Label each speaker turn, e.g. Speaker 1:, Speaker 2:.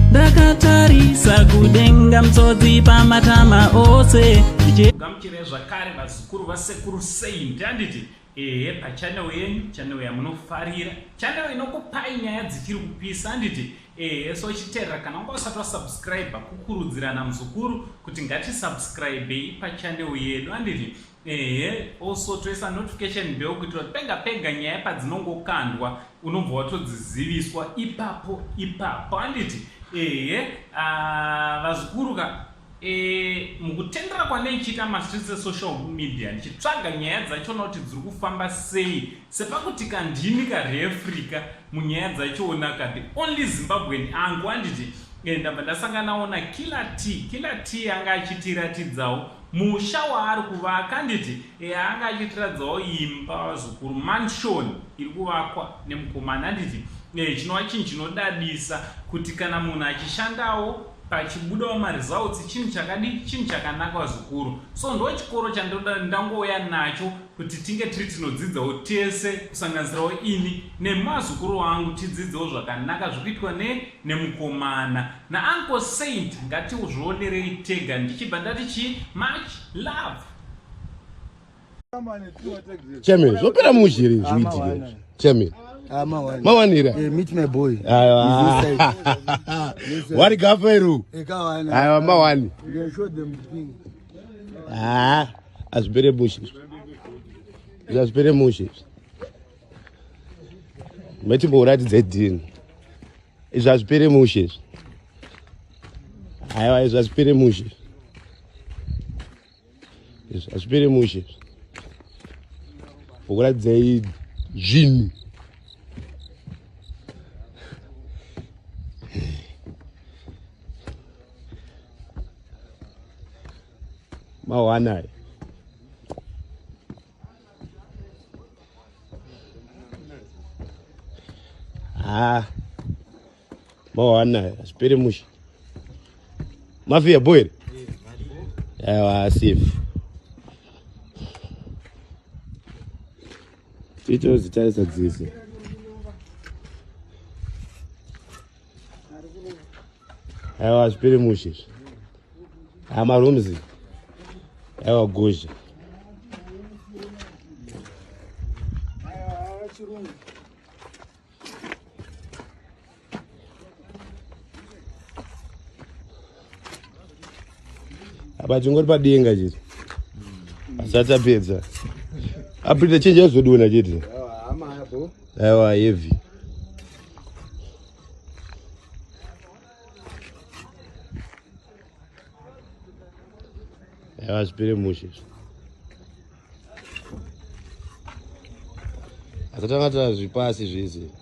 Speaker 1: Ndakatarisa kudenga mtsodzi pamatama ose.
Speaker 2: Gamuchirai zvakare vazukuru vasekuru Saint handiti ehe pachannel yenyu channel yamunofarira channel inokupai nyaya dzichiri kupisa handiti ehe so chiterera kana wanga usati wasubscribe kukurudzirana muzukuru kuti ngatisubscribei pachannel yedu handiti Ehe, also toisa notification bell kuitira kuti pega pega nyaya padzinongokandwa unobva watodziziviswa ipapo ipapo handiti? Ehe, ah, vazukuru ka e, mukutendera kwandaichiita mastreets esocial media ndichitsvaga nyaya dzachona kuti dziri kufamba sei sepakuti kandini karefrika munyaya dzachona ka the only Zimbabwean angu handiti? E, ndabva ndasanganawo naKiller T. Killer T anga achitiratidzawo Musha waari kuvaka handiti eya anga achitiradzawo imba vazukuru mansion iri kuvakwa nemukomana handiti e, chinova chinhu chinodadisa kuti kana munhu achishandawo pachibudawo maresults chinhu chakadi chinhu chakanaka vazukuru so ndo chikoro chandangouya nacho kuti tinge tiri tinodzidzawo tese kusanganisirawo ini nemazukuru angu tidzidzewo zvakanaka zvikuitwa ne nemukomana NaUncle Saint ngatiuzvionerei tega ndichibva ndati chii much love.
Speaker 3: Chairman, zvopera mushe here zviitike izvi? Chairman. Mawanira.
Speaker 4: Eh, meet my boy.
Speaker 3: Aiwa. Wari gafa iru.
Speaker 4: Eh,
Speaker 3: Aiwa mawani.
Speaker 4: You can show them the thing.
Speaker 3: Ah, azvipere mushe. Azvipere mushe. Matimboratidza dini. Izvi hazvipere mushe izvi. Aiwa izvi hazvipere mushe. Izvi hazvipere mushe. Vokuratidzai zvinhu. Mawana aya. Ah. Mawana hazvipere mushe. Mafia boy here? Aiwa safe. Titozitarisa dzese. Aiwa hazvipere mushe izvi. Ah marooms. Aiwa gozha. Apa chingori padenga chete. Asati apedza. Apita chenje azodona chete. Aiwa heavy. Aiwa zvipere mushe izvi. Asatanga tazvipasi zvese.